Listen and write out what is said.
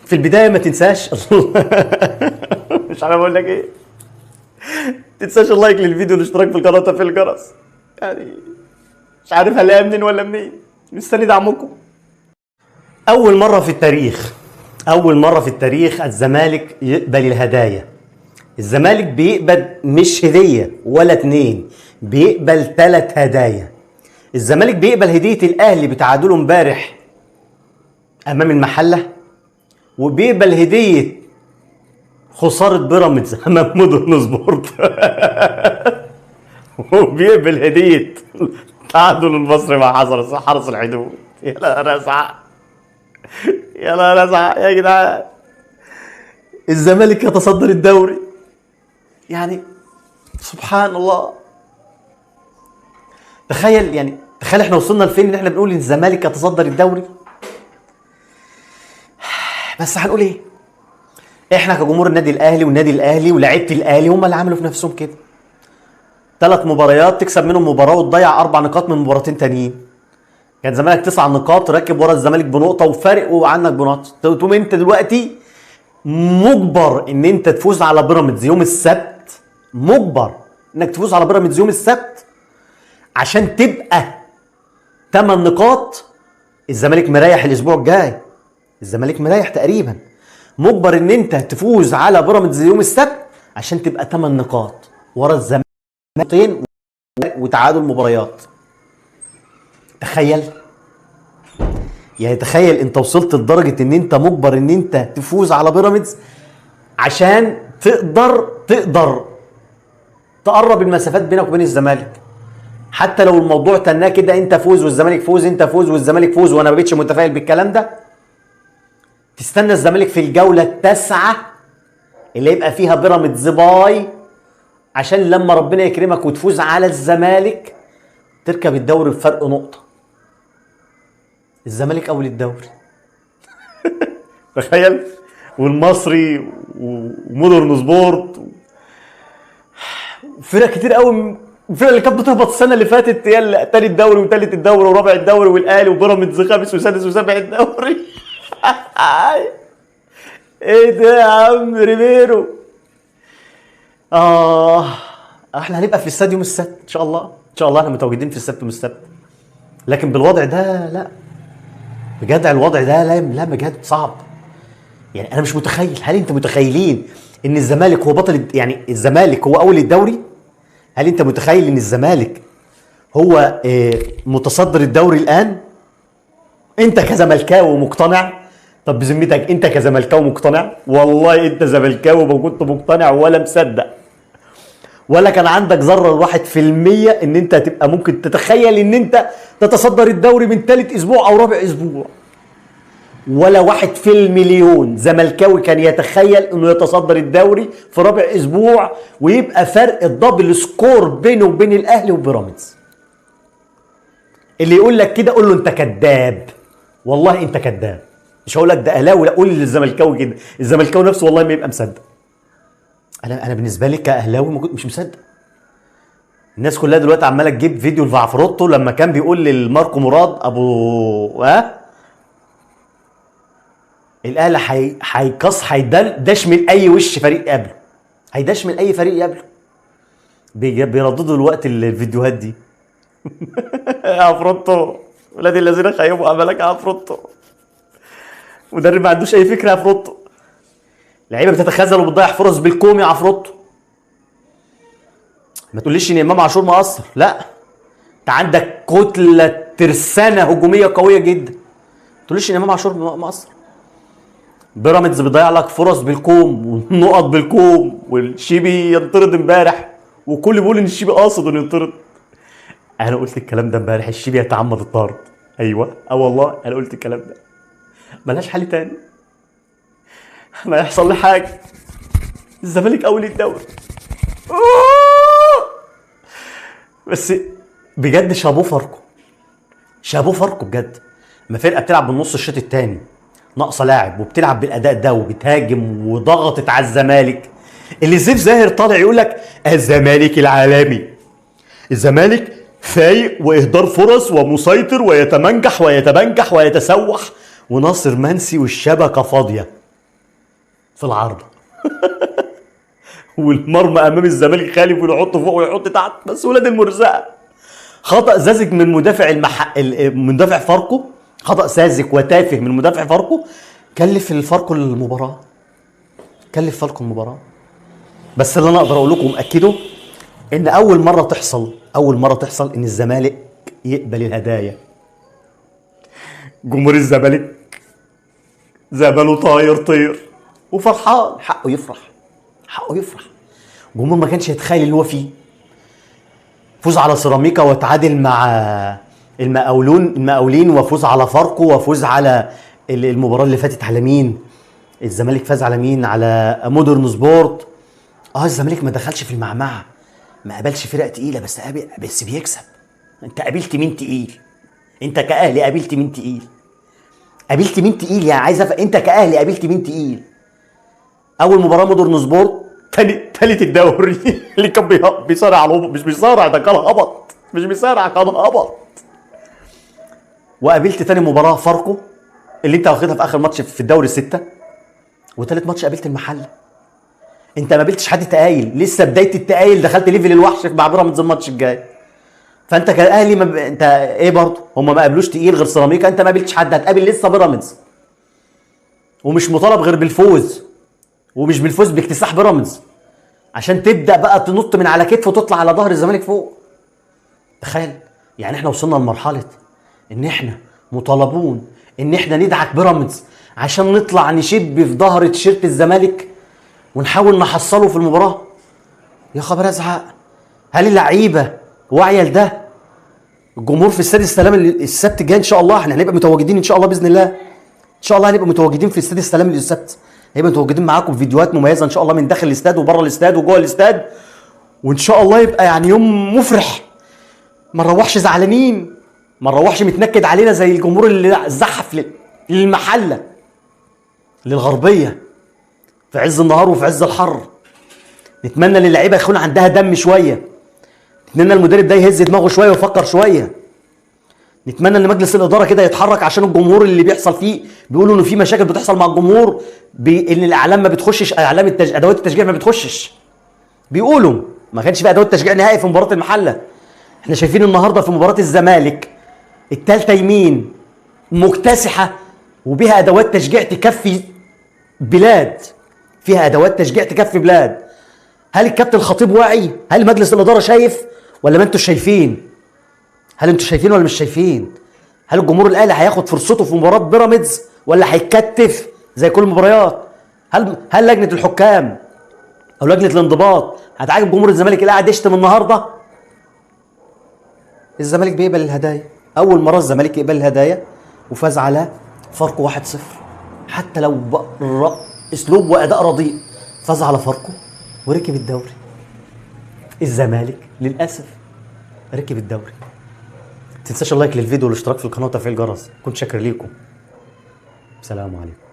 في البداية ما تنساش مش عارف اقول لك ايه، تنساش ال like للفيديو والاشتراك في القناة وتفعيل الجرس. يعني مش عارف هلاقيها منين ولا منين، مستني دعمكم. اول مرة في التاريخ، اول مرة في التاريخ الزمالك يقبل الهدايا. الزمالك بيقبل مش هديه ولا اتنين، بيقبل 3 هدايا. الزمالك بيقبل هديه الاهلي بتعادله امبارح امام المحلة، وبيقبل هديه خسارة بيراميدز امام مودرن سبورت، وبيقبل هديه تعادل المصري مع حرس الحدود. يا رزعه يا رزعه يا جدعان، الزمالك يتصدر الدوري. يعني سبحان الله، تخيل، يعني تخيل احنا وصلنا لفين ان احنا بنقول ان الزمالك يتصدر الدوري. بس هنقول ايه؟ احنا كجمهور النادي الاهلي والنادي الاهلي ولاعيبه الاهلي هم اللي عملوا في نفسهم كده. 3 مباريات تكسب منهم مباراة وتضيع 4 نقاط من مباراتين تانيين. كان زمالك 9 نقاط راكب ورا الزمالك بنقطة وفارق عنك بنقطة. تقوم انت دلوقتي مجبر ان انت تفوز على بيراميدز يوم السبت، مجبر انك تفوز على بيراميدز يوم السبت عشان تبقى 8 نقاط. الزمالك مريح الاسبوع الجاي، الزمالك مريح تقريبا، مجبر ان انت تفوز على بيراميدز يوم السبت عشان تبقى 8 نقاط ورا الزمالك وتعادل مباريات. تخيل، يعني تخيل انت وصلت لدرجة ان انت مجبر ان انت تفوز على بيراميدز عشان تقدر تقرب المسافات بينك وبين الزمالك. حتى لو الموضوع تناه كده، انت فوز والزمالك فوز، انت فوز والزمالك فوز، وانا ما بقتش متفائل بالكلام ده. تستنى الزمالك في الجولة 9 اللي يبقى فيها بيراميدز باي، عشان لما ربنا يكرمك وتفوز على الزمالك تركب الدوري بفرق نقطة. الزمالك اول الدوري تخيل، والمصري ومودرن سبورت، فرق كتير قوي، الفرق اللي كانت بتهبط السنة اللي فاتت هي اللي تاني الدوري وتالت الدوري ورابع الدوري، والاهلي وبيراميدز خامس وسادس وسابع الدوري. ايه ده يا عم ريبيرو؟ احنا هنبقى في الاستاد يوم السبت ان شاء الله، ان شاء الله احنا متواجدين في السبت يوم السبت، لكن بالوضع ده لا، بجد الوضع ده لا لا بجد صعب. يعني انا مش متخيل، هل انت متخيلين ان الزمالك هو بطل، يعني الزمالك هو اول الدوري؟ هل انت متخيل ان الزمالك هو متصدر الدوري الان؟ انت كزملكاوي مقتنع؟ طب بذمتك انت كزملكاوي مقتنع؟ والله انت زملكاوي ما كنت مقتنع ولا مصدق، ولا كان عندك ذره 1% ان انت هتبقى ممكن تتخيل ان انت تتصدر الدوري من ثالث اسبوع او رابع اسبوع. ولا 1 في المليون زملكاوي كان يتخيل انه يتصدر الدوري في رابع اسبوع ويبقى فرق ال double score بينه وبين الاهلي وبيراميدز. اللي يقول لك كده قول له انت كذاب، والله انت كذاب. مش هقول لك ده اهلاوي، لا قول للزملكاوي كده، الزملكاوي نفسه والله ما يبقى مصدق. انا بالنسبة لي كاهلاوي ما كنت مش مصدق. الناس كلها دلوقتي عماله تجيب فيديو لفعفروتو لما كان بيقول للماركو مراد ابو الاهلي هيكس هيدشمل اي وش فريق قبله، هيدشمل اي فريق قبله. بيرددوا الوقت الفيديوهات دي. يا عفروتو، ولاد الذين خيبوا املك يا عفروتو. مدرب ما عندوش اي فكرة يا عفروتو. لعيبة بتتخاذل وبتضيع فرص بالكوم يا عفروتو. ما تقوليش ان امام عاشور مقصر، لا، انت عندك كتلة ترسانه هجومية قوية جدا. ما تقوليش ان امام عاشور مقصر. بيراميدز بيضيع لك فرص بالكوم ونقط بالكوم، والشيبي ينطرد امبارح، وكل بيقول ان الشيبي قاصد انه ينطرد. انا قلت الكلام ده امبارح، الشيبي يتعمد الطرد. ايوه والله انا قلت الكلام ده، ملهاش حل تاني، ما يحصل لي حاجة. الزمالك اول الدوري. بس بجد شابوه فاركو، شابوه فاركو بجد. ما فرقه بتلعب بالنص الشوط الثاني ناقصه لاعب وبتلعب بالاداء ده وبتهاجم وضغطت على الزمالك. اللي سيف زاهر طالع يقول لك الزمالك العالمي، الزمالك فايق واهدار فرص ومسيطر ويتمنجح ويتبنجح ويتسوح، وناصر منسي والشبكة فاضية. في العارضة. والمرمى امام الزمالك خالي، ويحط فوق ويحط تحت، بس ولاد المرزقه. خطا ساذج من مدافع مدافع فاركو، خطا ساذج وتافه من مدافع فاركو كلف الفاركو المباراة، كلف فاركو المباراة. بس اللي انا اقدر اقول لكم اكده ان اول مرة تحصل، اول مرة تحصل ان الزمالك يقبل الهدايا. جمهور الزمالك زبالة طاير طير وفرحان، حقه يفرح، حقه يفرح. جمهور ما كانش يتخيل اللي هو فيه. فوز على سيراميكا وتعادل مع المقاولين، وفوز على فاركو، وفوز على المباراة اللي فاتت على مين؟ الزمالك فاز على مين؟ على مودرن سبورت. الزمالك ما دخلش في المعمعة، ما قابلش فرق تقيلة، بس قابل، بس بيكسب. انت قابلت مين تقيل؟ انت كأهلي قابلت مين تقيل؟ قابلت مين تقيل؟ يعني عايز انت كأهلي قابلت مين تقيل؟ اول مباراة مودرن سبورت، تالت الدوري اللي كان بيصارع على مش بيصارع، ده كان هبط، مش بيصارع، كان هبط. وقابلت تاني مباراة فاركو اللي انت واخدها في اخر ماتش في الدوري 6، وتالت ماتش قابلت المحلة. انت ما قابلتش حد تقايل، لسه بداية التقايل، دخلت level الوحش مع بيراميدز الماتش الجاي. فانت كاهلي انت ايه برضه؟ هم ما قابلوش تقيل غير سيراميكا، انت ما قابلتش حد، هتقابل لسه بيراميدز، ومش مطالب غير بالفوز، ومش بالفوز باكتساح بيراميدز عشان تبدا بقى تنط من على كتفه وتطلع على ظهر الزمالك فوق. تخيل يعني احنا وصلنا لمرحلة ان احنا مطالبون ان احنا ندعك بيراميدز عشان نطلع نشب في ظهر تيشيرت الزمالك ونحاول نحصله في المباراة. يا خبر ازعق، هل اللعيبة واعية لده؟ الجمهور في استاد السلام السبت الجاي ان شاء الله احنا هنبقى متواجدين ان شاء الله باذن الله، ان شاء الله هنبقى متواجدين في استاد السلام السبت، هنبقى متواجدين معاكم فيديوهات مميزة ان شاء الله من داخل الاستاد وبره الاستاد وجوه الاستاد، وان شاء الله يبقى يعني يوم مفرح، ما نروحش زعلانين، ما نروحش متنكد علينا زي الجمهور اللي زحف للمحله للغربيه في عز النهار وفي عز الحر. نتمنى للعيبة يكون عندها دم شوية، نتمنى المدرب ده يهز دماغه شوية ويفكر شوية، نتمنى ان مجلس الادارة كده يتحرك عشان الجمهور اللي بيحصل فيه، بيقولوا انه في مشاكل بتحصل مع الجمهور بان الاعلام ما بتخشش، اعلام ادوات التشجيع ما بتخشش، بيقولوا ما كانش في ادوات تشجيع نهائي في مباراة المحلة. احنا شايفين النهارده في مباراة الزمالك الثالثة يمين مكتسحه وبها ادوات تشجيع تكفي بلاد، فيها ادوات تشجيع تكفي بلاد. هل الكابتن الخطيب واعي؟ هل مجلس الادارة شايف ولا ما انتوا شايفين؟ هل انتوا شايفين ولا مش شايفين؟ هل الجمهور الاهلي هياخد فرصته في مباراة بيراميدز ولا هيتكتف زي كل المباريات؟ هل لجنة الحكام او لجنة الانضباط هتعاقب جمهور الزمالك اللي قاعد يشتم النهارده؟ الزمالك بيقبل الهدايا، اول مرة الزمالك يقبل الهدايا وفاز على فاركو 1-0، حتى لو اسلوب واداء رديء فاز على فاركو وركب الدوري. الزمالك للاسف ركب الدوري. ما تنساش اللايك للفيديو والاشتراك في القناة وتفعيل الجرس. كنت شاكر ليكم. سلام عليكم.